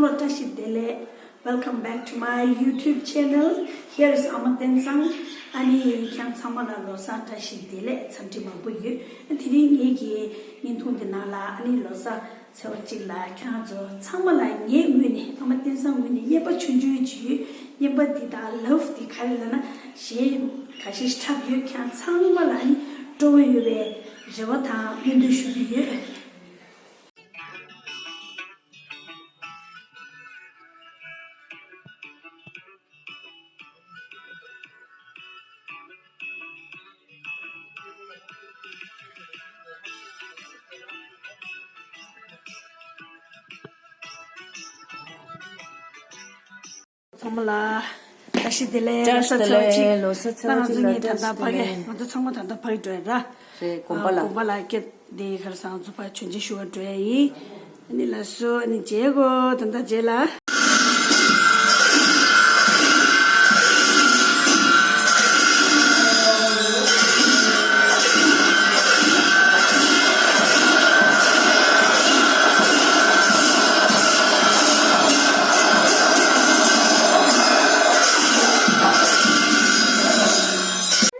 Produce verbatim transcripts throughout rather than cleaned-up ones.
ལོ་བཀྲ་ཤིས་བདེ་ལེགས། Welcome back to my YouTube channel. Here is ཨ་མ་བསྟན་བཟང་། ཨ་ནི་ཁྱེད་ཚང་མ་ལ་ལོ་གསར་བཀྲ་ཤིས་བདེ་ལེགས། འཚམས་འདྲི་མང་པོ་ཡོད། དེ་རིང་ངེད་ཀྱི་བརྙན་ཐུང་འདི་ནང་ལ་ཨ་ནི་ལོ་གསར་ཚེས་པ་གཅིག་ལ་ཁྱེད་རང་ཚོ་ཚང་མ་ལ་ངའི་ངོས་ནས། ཨ་མ་བསྟན་བཟང་ངོས་ནས་རྔན་པ་ཆུང་ཆུང་ཅིག་ཡོད། རྔན་པ་འདི་དང་ལབ་འདི་ག་རེ་ལབ་ན་གཞས་ཁ་ཤས་འཁྲབ་ཡོད། ཁྱེད་ཚང་མ་ལ་ཨ་ནི་སྤྲོ་བོ་ཡོད་པའི་རེ་བ་དང་སྨོན་འདུན་ཞུ་གི་ཡོད། ཚང་མ་ལ་བཀྲ་ཤིས་བདེ་ལེགས། བཀྲ་ཤིས་བདེ་ལེགས། ལོ་གསར་ཚེས་པ་གཅིག་ལ་ད་ང་ཚོ་ཚང་མ་ད་ལྟ་ཕ་གི་འགྲོ་ཡ་ར། རེད། དགོན་པ་ལ། དགོན་པ་ལ་སྐད་དེ་ཁར་སང་ཚོ་ཕ་མཆོད་མཇལ་ཞུ་བར་འགྲོ་ཡ་ཡིན། ཨ་ནི་ལགས་སོ། ཨ་ནི་མཇལ་གོ། ད་ལྟ་མཇལ་ལ།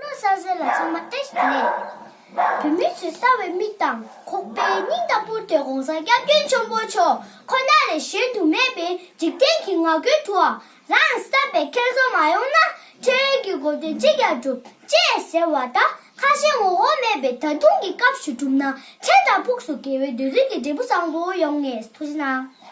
ལོ་གསར་ཚེས་ལ་ཚང་མ་བཀྲ་ཤིས་བདེ་ལེགས། བོད་མི་ཚོས་ལྟ་བའི་མིག་དང་ཁོག་པའི་སྙིང་དང་པོ་དེ་༸གོང་ས་༸སྐྱབས་མགོན་ཆེན་པོ་མཆོག་ཁོ་ན་ལས་གཞན་དུ་མེད་པའི་འཇིག་རྟེན་གྱི་ངར་སྐད་དུའང་རང་བསམ་པའི་ཁྱེར་སོ་མ་ཡོང་ན། འཕྲལ་གྱི་འགོག་རྟེན་གཅིག་ཀྱང་སྒྲུབ་ཅེས་ཟེར་བ་ལྟར། ཁ་ཞེ་ངོ་ངོ་མེད་པའི་ད་དུང་གི་སྐབས་སུ་གྲུབ་ན་འཕྲལ་དང་ཕུགས་སུ་དགེ་བའི་འདོད་རིགས་ཀྱི་འབྲས་བུ་བཟང་པོ་ཡོང་ངེས། ཐུགས་རྗེ་གནང་།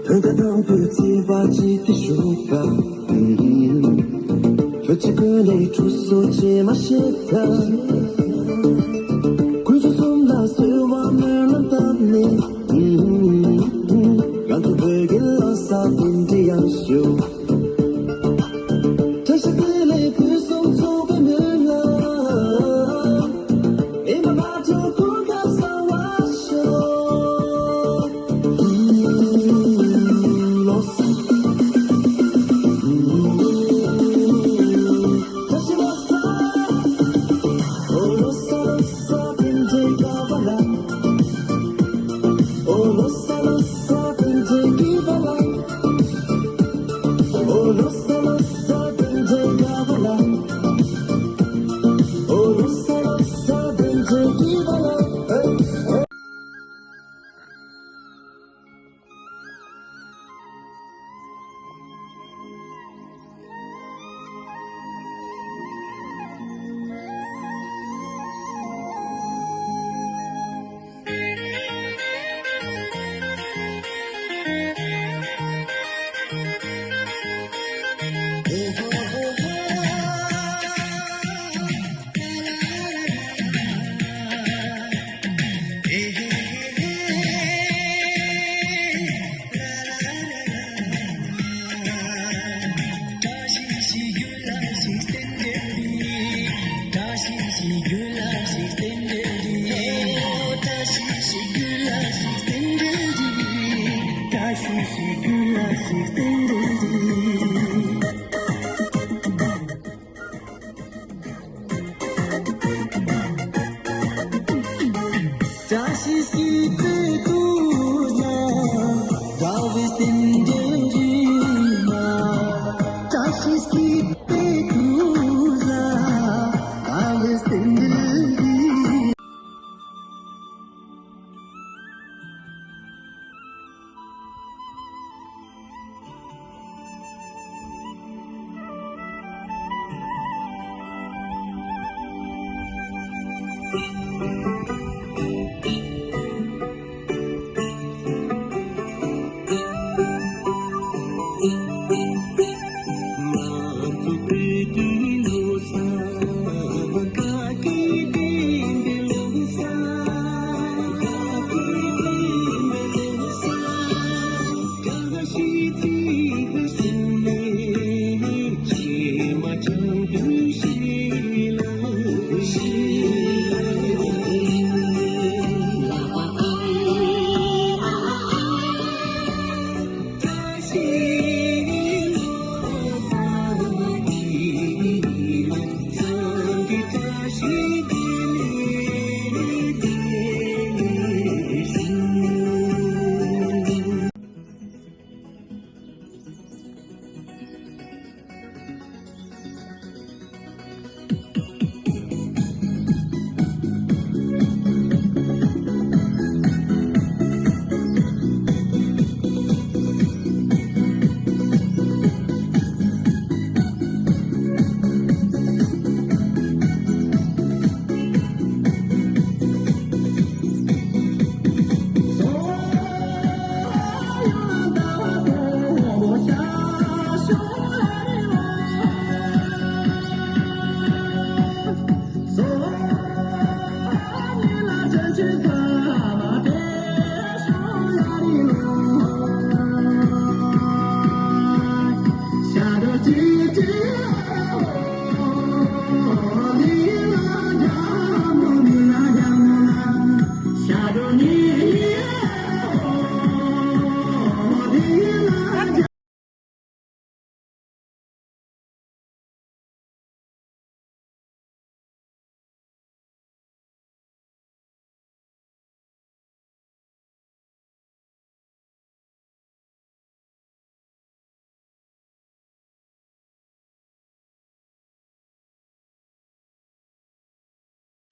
བོད་ཀྱི་དང་པོའི་བརྩེ་བ་གཅིག་ཏུ་ཞུགས་པ། བོད་ཀྱི་ཀུན་ལས་གྲོགས་སུ་ཅི་མ་ཤེས་ད། ཀུན་སྤྱོད་གསུམ་ལ་གསོལ་བ་སྨོན་ལམ་བཏབ་ནས། ང་ཚོ་བོད་ཀྱི་ལོ་གསར་དེ་འདྲ་ཡང་ཞུ། བཀྲ་ཤིས་བདེ་ལེགས་ཕུན་སུམ་ཚོགས་པའི་སྨོན་ལམ།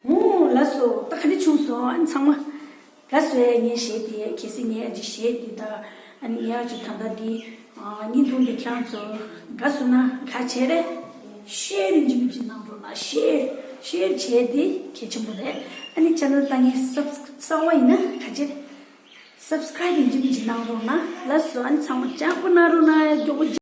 ཨོ་ལགས་སོ། ད་ག་འདྲ་བྱུང་སོང་། ཨ་ནི་ཚང་མ་ལགས་སོ། ངས་གཞས་དེ་གལ་སྲིད་ངས་ཨ་ཅེ་གཞས་དེ་དང་ཨ་ནི་ངས་ཨ་ཅེ་ད་ལྟ་འདི་ཨ་བརྙན་ཐུང་འདི་ཁྱེད་རང་ཚོ་དགའ་སོང་ན་ག་བྱེད་རེད། ཤེར་ཡིན་གཅིག་མིན་གཅིག་གནང་རོགས་གནང་། ཤེར་ཤེར་བྱས་དེ་གལ་ཆེན་པོ་རེད། ཨ་ནི་ཆེ་ནལ་ལྟ་མཁན་སབ་གསར་པ་ཡིན་ན་ག་བྱེད་རེད། སབ་སི་ཀ་རེབ་ཡིན་གཅིག་མིན་གཅིག་གནང་རོགས་གནང་། ལགས་སོ། ཨ་ནི་ཚང་མ་ཅག་པོ་གནང་རོགས་གནང་། མགྱོགས་པོ།